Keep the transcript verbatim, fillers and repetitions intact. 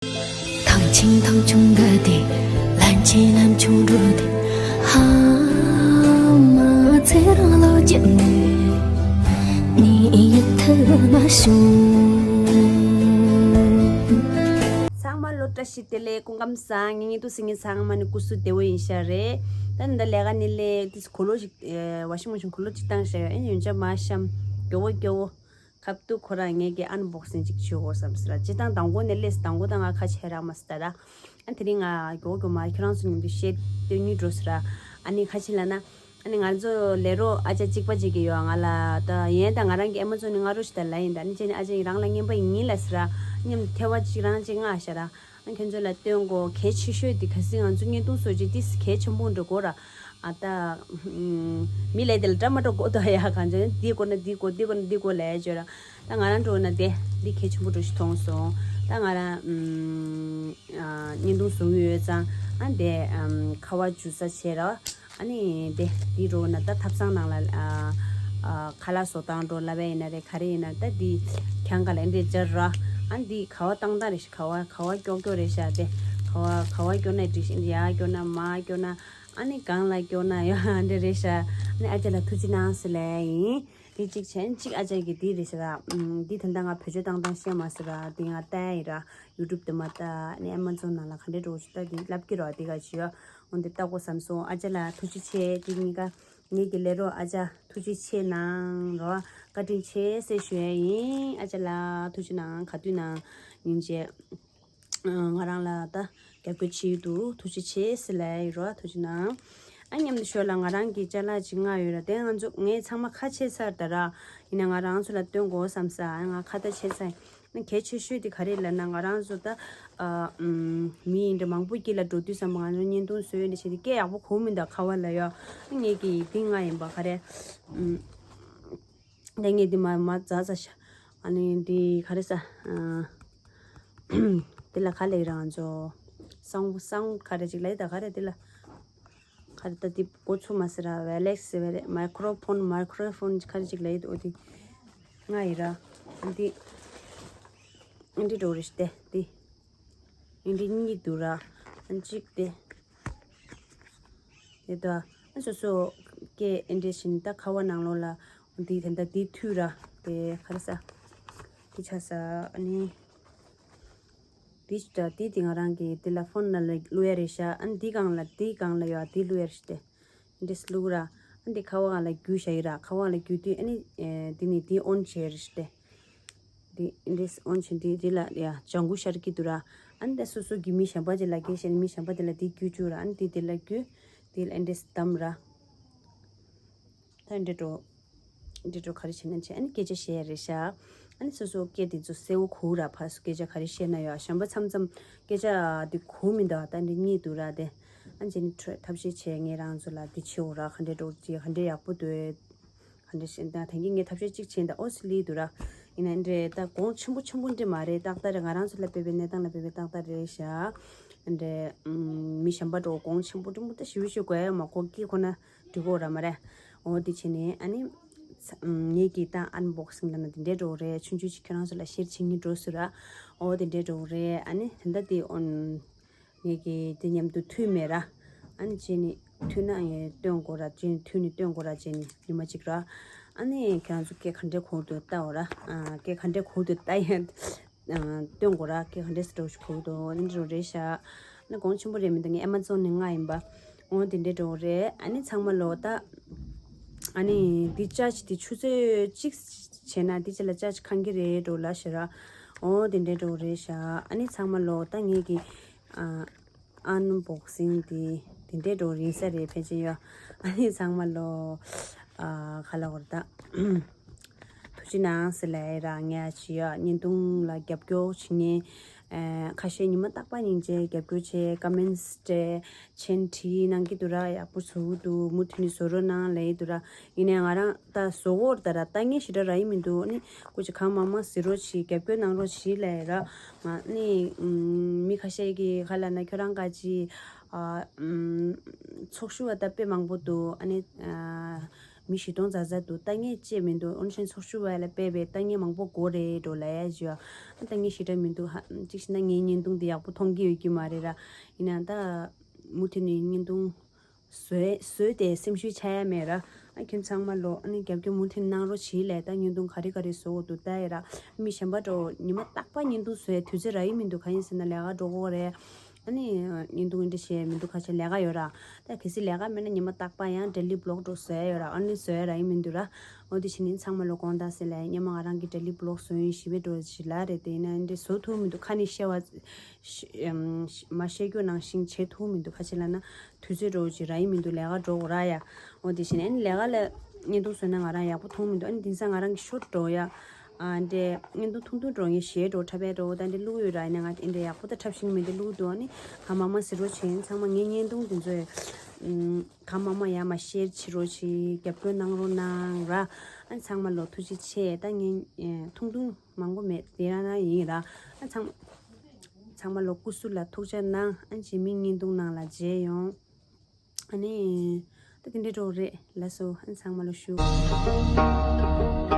ཐང་ཆེན་ཐང་ཆུང་འགའ་སྟེ། ལན་ཆེན་ལན་ཆུང་འགྲོ་སྟེ། ཧ་མ་ཚེ་རང་ལོ་བརྒྱད་ནས་ནི་ཡིད་ཐུབ་མ་བྱུང་། ཚང་མ་ལོ་བཀྲ་ཤིས་བདེ་ལེགས། སྐུ་ཁམས་བཟང་། ངེད་གཉིས་དུ་སེང་གེ་ཚང་མ་ནི་སྐུ་གཟུགས་བདེ་བོ་ཡིན་ཤག་རེད། ད་ནི་ད་ལས་ཀ་ནི་ལས་དུས་གོ་ལོ་ཞིག་ཝ་ཤིང་མེ་ཤིན་གོ་ལོ་ཅིག་བཏང་ཤག་ཡོད། ཨེ་ཡོན་ཆབ་མ་ཤམ་སྐྱོ་བོ་སྐྱོ་བོ། ཁབ་ཏུ་ཁོ་རང་ངེད་ཀྱི་ཨན་བོག་སིང་ཅིག་བྱེད་དགོས་བསམ་ཟེར། སྤྱིར་བཏང་དང་པོ་ནས་སླེབས། དང་པོ་ད་ང་ཁ་ཆེ་རག་མ་སི་ད་ར། ཨ་དེ་རིང་ང་མགྱོགས་མགྱོགས་མ་ཁྱོད་རང་ཚོ་མཉམ་དུ་བཤད་སྟོན་ཉུལ་འགྲོ་ཟེར་ར། ཨ་ནི་ཁ་ཆེ་ལ་ན། ཨ་ནི་ང་ཚོ་ལས་རོགས་ཨ་ཅག་གཅིག་པ་གཅིག་གི་ཡོད་ང་ལ་ད་ཡན་ད་ང་རང་གི་ཨེ་མ་ཛོན་ནི་ང་རོ་ཞིག་ད་ལ་ཡིན་ད། ཨ་ནི་ཅེ་ནི་ཨ་ཅག་རང་ལ་རྔན་པ་ཡིན་ལ་ཟེར་ར། མཉམ་ཐེ་བ་གཅིག་རང་གཅིག་ང་ཤ་ར། ཨ་ཁྱོད་ཚོ་ལ་སྟོན་གོ་གལ་ཆེ་ཤོས་དེ་ག་སྲིད་ང་ཚོ་བརྙན་ཐུང་བཟོ་རྒྱུ་དེ་གལ་ཆེན་པོ་འདྲ་གོ་ར། ཨ་ད། མི་ལས་དེ་ལ་འདྲ་མ་འགྲོ་གོ་ད་ཡ་གང་ཚོད་འདི་གོ་ན་འདི་གོ་འདི་གོ་ན་འདི་གོ་ལས་བརྗོད་ར། ད་ང་རང་འགྲོ་ན་དེ་འདི་གལ་ཆེན་པོ་འགྲོ་ཞིག་མཐོང་སོང་། ད་ང་རང་བརྙན་ཐུང་བཟོ་གི་ཡོད་ཙང་ཨ་དེ་ཁ་བ་འཇུ་ས་བྱས་ར། ཨ་ནི་དེ་འདི་འགྲོ་ན་ད་ཐབ་ཚང་ནང་ལ་ཁ་ལག་བཟོ་སྟངས་འགྲོ་ལབ་ཡ་ཡིན་ན་རེད། ག་རེ་ཡིན་ན་ད་འདི་གྱང་ག་ལ་འདི་སྦྱར་ར། ཨ་འདི་ཁ་བ་བཏང་སྟངས་རེད་ཤག་ཁ་བ་ཁ་བ་ཀྱོག་ཀྱོག་རེད་ཤག་དེ་ཁ་བ་ཁ་བ་ཀྱོག་ན་འགྲིག་ཤག་འདི་ཡ་ཀྱོག་ན་མ་ཀྱོག་ན། ཨ་ནི་གང་ལ་སྐྱོ་ན་ཡོད་འདི་རེད་ཤག་ཨ་ནི་ཨ་ཅག་ལ་ཐུགས་རྗེ་གནང་ཟེར་ལེ་ཡིན། འདི་གཅིག་བྱས་གཅིག་ཨ་ཅག་གི་འདི་རེད་ཤག་ར། འདི་ད་ལྟ་ང་བེད་སྤྱོད་བཏང་སྟངས་ཤེས་མ་ཟེར་ར། འདི་ང་ལྟ་ཡི་ར། ཡུ་ཊུབ་དུ་མ་ལྟ། ཨ་ནི་ཨེ་མ་ཛོན་ནང་ལ་ག་འདྲས་འགྲོ་ཞིག་ལྟ། འདི་ལབ་ཀྱི་ར་འདི་ག་ཞིག་ཡོད། འོ་འདི་ལྟ་དགོས་བསམ་སོང་། ཨ་ཅག་ལ་ཐུགས་རྗེ་ཆེ། འདི་གཉིས་ཀ་ངེད་ཀྱི་ལས་རོགས་ཨ་ཅག་ཐུགས་རྗེ་ཆེ་གནང་ར། བཀའ་དྲིན་ཆེ་ཟེར་ཞུ་ཡ་ཡིན། ཨ་ཅག་ལ་ཐུགས་རྗེ་གནང་། ག་དུས་ནང་སྙིང་རྗེ། ང་རང་ལ་ད་རྒྱབ་སྐྱོར་བྱེད་ཡུལ་དུ་ཐུགས་རྗེ་ཆེ་ཟེར་ལབ་ཡ་ཡིན་རོ། ཐུགས་རྗེ་གནང་། ཨ་མཉམ་དུ་ཞོར་ལ་ང་རང་གི་ཅ་ལག་ཅིག་མངགས་ཡོད་ར། དེ་ང་ཚོ་ངས་ཚང་མ་ཁ་ཕྱེ་ཚར་ད་ར། ཡིན་ན་ང་རང་ཚོ་ལ་སྟོན་དགོས་བསམ་ས། ཨ་ང་ཁ་ད་ཕྱེ་ཚར་ཡིན། གལ་ཆེ་ཤོས་དེ་ག་རེ་ལབ་ན་ང་རང་ཚོ་ད་མི་ཡིན་འདྲ་མང་པོ་དཀྱིལ་ལ་འགྲོ་དུས་ཙམ་པ་ང་ཚོ་བརྙན་ཐུང་བཟོས་འདྲ་བྱས་ཏེ་སྐད་ཡག་པོ་གོ་མི་འདུག་ཁ་བ་ལ་ཡོད། ངས་ཀྱི་དེ་ང་ཡིན་པ་ག་རེ། ལས་ངས་འདི་མ་མ་ཛ་ཛ་ཤ། ཨ་ནི་འདི་ག་རེ་ས། འདི་ལ་ག་ལས་རང་ཚོ། སང་སང་ག་རེ་ཅིག་ལས་ད་ག་རེ་འདི་ལ། ག་རེ་ད་འདི་གོ་ཚུ་མ་ཟེར་ར། ཝེ་ལེགས་ཟེར་བེ་རེ། མའི་ཁྲོ་ཕོན་མའི་ཁྲོ་ཕོན་ག་རེ་ཅིག་ལས་འདི་འོ་འདི། ང་ཡི་ར། འདི། འདི་འགྲོ་རེ་ཤ་དེ་འདི། འདི་གཉིས་འདུག་ར། གཅིག་དེ། དེ་ད་ཨ་སོ་སོ་སྐད་ཨེ་འདྲས་བཞིན་ད་ཁ་བ་ནང་ལོགས་ལ་འདི་དེ་འདྲ་འདི་མཐུད་ར། དེ་ག་རེ་ས། འདི་ཆ་ས། ཨ་ནི་འདི་ད་འདི་དེ་ང་རང་གི་འདི་ལ་ཕོན་ནང་ལ་བླུག་ཡ་རེད་ཤག་ཨ་ནི་འདི་སྒང་ལ་འདི་སྒང་ལ་ཡོད་འདི་བླུག་ཡ་རེད་ཤག་དེ། འདི་བླུག་ར། ཨ་འདི་ཁ་བ་སྒང་ལ་རྒྱུ་བཞག་ཡི་ར། ཁ་བ་སྒང་ལ་རྒྱུ་དུས་ཨ་ནི་འདི་ནི་འདི་ཨོན་བྱས་རེད་ཤག་དེ། འདི་འདྲས་ཨོན་བྱས་འདི་འདི་ལ་ཡ་ལྗང་གུ་ཤར་གྱི་འདུག་ར། ཨ་ནི་ད་སོ་སོ་གི་མི་གཞན་པ་ཅིག་ལ་སྐད་བཤད་ནས་མི་གཞན་པ་དེ་ལ་འདི་བསྒྱུར་བཅུག་ར། ཨ་ནི་འདི་དེ་ལ་བསྒྱུར། འདི་ལ་འདྲས་བསྡམས་ར། ད་འདྲས་འགྲོ། འདྲས་འགྲོ་ག་རེ་བྱས་ན་བྱས། ཨ་ནི་སྐད་ཆ་བཤད་རེད་ཤག་ཨ་ནི་སོ་སོ་སྐད་དེ་ཚོ་གསལ་བོ་གོ་ར། ཕར་སྐད་ཆ་ག་རེ་བཤད་ན་ཡོད། གཞན་པ་མཚམས་མཚམས་སྐད་ཆ་དེ་གོ་མི་འདུག་ད་འདྲས་གཉིས་འདུག་ར་དེ། ཨ་ནི་བྱས་ནས་ཐབས་ཤེས་བྱས་ངས་རང་ཚོ་ལ་འདི་བྱེད་འོ་ར། ག་འདྲས་འགྲོ་ཅི་ག་འདྲས་ཡག་པོ་འདུག་ག་འདྲ་ཞིག་ད་ཐེངས་ཀྱི་ངས་ཐབས་ཤེས་གཅིག་བྱས་ད་ཨོ་སི་ལི་འདུག་ར། ཡིན་ན་འདྲེ་ད་གོང་ཆེན་པོ་ཆེན་པོ་འདྲེ་མ་རེད། ཏག་ཏག་རེད། ང་རང་ཚོ་ལ་དཔེ་བའི་གནས་སྟངས་ལ་དཔེ་བའི་ཏག་ཏག་རེད་ཤག་འདྲེ་མི་གཞན་པ་འགྲོ་གོང་ཆེན་པོ་ཆེན་པོ་ད་ཞི་བའི་ཞུ་དགོས་ཡ་མ་གོ་སྐྱིད་ཁོ་ན་འགྲིག་གོ་ར་མ་རེད། ཨོ་དེ་བྱས་ནས་ཨ་ནི་ངེད་ཀྱིས་ད་ཨན་བོག་སིང་ལ་ན་དེ་འདྲས་འགྲོ་རེད། ཆུང་ཆུང་ཅིག་ཁྱོད་རང་ཚོ་ལ་ཤེར་བྱེད་ངེས་འགྲོ་སུ་ར། ཨོ་དེ་འདྲས་འགྲོ་རེད། ཨ་ནི་དེ་འདྲ་དེ་ཨོན། ངེད་ཀྱིས་དེ་མཉམ་དུ་མཐུད་མེད་ར། ཨ་ནི་ཅི་ནི་མཐུད་ན་ངས་སྟོན་དགོས་ར། ཅི་ནི་མཐུད་ནི་སྟོན་དགོས་ར། ཅི་ནི་ཉི་མ་གཅིག་ར། ཨ་ནི་ཁྱེད་རང་ཚོ་སྐད་ག་འདྲས་གོ་འདུག་ལྟ་འོ་ར། ཨ་སྐད་ག་འདྲས་གོ་འདུག་ལྟ་ཡ། ཨ་སྟོན་དགོས་ར། སྐད་ག་འདྲས་སེ་འགྲོ་ཞིག་གོ་འདུག་འདི་འདྲས་རེད་ཤག་ཨ་ནི་གོང་ཆེན་པོ་རེད་མི་འདུག་ངས་ཨེ་མ་ཛོན་ནས་མངགས་ཡིན་པ། འོ་དེ་འདྲས་འགྲོ་རེད། ཨ་ནི་ཚང་མ་ལོ་ད། ཨ་ནི་འདི་ཅར་ཇི་དེ་ཆུ་ཚོད་གཅིག་བྱས་ན་འདི་ཅི་ལ་ཅར་ཇི་ཁང་གི་རེད་འགྲོ་ལ་ཤི་ར། འོ་དེ་འདྲས་འགྲོ་རེད་ཤག་ཨ་ནི་ཚང་མ་ལོ་ད་ངེད་ཀྱི། ཨ། ཨན་བོག་སིང་དེ་དེ་འདྲས་འགྲོ་རིང་ས་རེད་ཕལ་ཆེར་ཡོད། ཨ་ནི་ཚང་མ་ལོ། ཨ་ཁ་ལ་བར་ད། ཐུགས་རྗེ་གནང་ཟེར་ལབ་ཡ་རང་ཉ་ཅི་ཡོད། བརྙན་ཐུང་ལ་རྒྱབ་སྐྱོར་བྱེད་མཁན། ཨ་ཁ་ཤས་ཉི་མ་རྟག་པར་སྙིང་རྗེ་རྒྱབ་སྐྱོར་བྱས། ཀ་མེན་སི་སྤྲད། མཆན་བྲིས་གནང་གི་འདུག་ར། ཡག་པོ་བཟོ་གི་འདུག་མུ་མཐུད་ནས་བཟོ་རོགས་གནང་ལབ་ཡི་འདུག་ར། ཡིན་ནའི་ང་རང་ད་བཟོ་གོ་ར། ད་ར་ལྟ་ངན་ཞེ་དྲག་རག་ཡི་མི་འདུག་ཨ་ནི་སྐུ་མཁྱེན་གང་མང་མང་གཟིགས་རོགས་བྱེད། རྒྱབ་སྐྱོར་གནང་རོགས་བྱེད་ལབ་ཡ་ར། ང་ནི་མི་ཁ་ཤས་ཀྱིས་ཁ་ལ་ན་ཁྱོད་རང་ག་ཅི། ཨ་ཚོགས་ཞུགས་པ་ད་དཔེ་མང་པོ་འདུག་ཨ་ནི་ཨ་ མི་བཞི་སྟོང་ཙམ་ཙམ་འདུག་ལྟ་མཁན་ཅེས་མི་འདུག་ཨོན་ཤན་ཚོགས་ཞུགས་བ་ལ་དཔེ་བའི་ལྟ་མཁན་མང་པོ་དགོས་རེད་འགྲོ་ལ་ཡ་ཞུ། ལྟ་མཁན་ཞེ་དྲག་མི་འདུག་ཧ་གཅིག་བྱས་ན་ངའི་བརྙན་ཐུང་དེ་ཡག་པོ་མཐོང་གི་ཡོད་ཀྱི་མ་རེད་ར། ཡིན་ན་ད་མུ་མཐུད་ནས་བརྙན་ཐུང་བཟོས་བཟོས་ཏེ་སེམས་ཤུལ་ཆགས་ཡ་མེད་ར། ཨ་ཁྱོད་ཚང་མ་ལོ་ཨ་ནི་རྒྱབ་སྐྱོར་མུ་མཐུད་གནང་རོགས་བྱེད་ལས། ད་བརྙན་ཐུང་ག་རེ་ག་རེ་བཟོ་དགོས་འདུག་ལྟ་ཡ་ར། མི་གཞན་པ་འགྲོ་ཉི་མ་རྟག་པར་བརྙན་ཐུང་བཟོས་དུས་ཚོད་རག་གི་མི་འདུག་གང་ཡིན་ཟེར་ན་ལས་ཀ་འགྲོ་དགོས་རེད། ཨ་ནི་བརྙན་ཐུང་འདི་འདྲ་བྱས་མི་འདུག་ཁ་ཤས་ལས་ཀ་ཡོད་ར། ད་གལ་སྲིད་ལས་ཀ་མེད་ན་ཉི་མ་རྟག་པར་ཡང་daily vlog་འགྲོ་བཟོ་ཡ་ཡོད་ར། ཨ་ནི་བཟོ་ཡ་རག་གི་མི་འདུག་ར། འོ་དེ་བྱས་ནས་ཚང་མ་ལོ་དགོངས་དག་ཟེར་ལས། སྔོན་མ་ང་རང་གི་daily vlog་བཟོ་ཡིན་ཞེ་པོ་འགྲོ་ཞིག་ལ་རེད། དེ་ཡིན་ན་འདི་བཟོ་ཐུབ་མི་འདུག་ཁ་ནས་བཤད་པ་ཤ་ཨམ་ཤ་མ་བཤད་རྒྱུ་ནང་བཞིན་བྱེད་ཐུབ་མི་འདུག་ཁ་ཤས་ལ་ན་དུས་ཚོད་འགྲོ་ཅིག་རག་གི་མི་འདུག་ལས་ཀ་འགྲོ་དགོས་ར་ཡ། འོ་དེ་བྱས་ནས་ཨ་ནི་ལས་ཀ་ལ་བརྙན་ཐུང་བཟོས་ན་ང་རང་ཡག་པོ་མཐོང་མི་འདུག་ཨ་ནི་དེང་སང་ང་རང་གི་ཤོ་འགྲོ་ཡ། ཨ་འདྲས་བརྙན་ཐུང་ཐུང་ཐུང་འགྲོ་ངས་གཞས་འགྲོ་འཁྲབ་པའི་འགྲོ་ད་འདི་བླུག་ཡོད་ར། ཡིན་ན་ང་འདི་འདྲ་ཡག་པོ་ད་འཁྲབ་ཤེས་མི་འདུག་བླུག་འདུག་ཨ་ནི་གང་མང་མང་ཟེར་རོགས་བྱེད། ཚང་མ་ངའི་བརྙན་ཐུང་འདི་ཚོ་གང་མང་མང་ཡར་མར་share་བྱེད་རོགས་བྱེད། རྒྱབ་སྐྱོར་གནང་རོགས་གནང་ར། ཨ་ཚང་མ་ལོ་ཐུགས་རྗེ་ཆེ། ད་ངས་ཐུང་ཐུང་མང་པོ་མེད་དེ་རང་རང་ཡིན་ར། ཨ་ཚང་མ་ཚང་མ་ལོ་སྐུ་གཟུགས་ལ་ཐུགས་ཅག་གནང་། ཨ་རྗེས་མའི་བརྙན་ཐུང་ནང་ལ་མཇལ་ཡོང་། ཨ་ནི་ད་དེ་འདྲའི་འགྲོ་རེད། ལགས་སོ། ཨ་ཚང་མ་ལོ་ཞུ།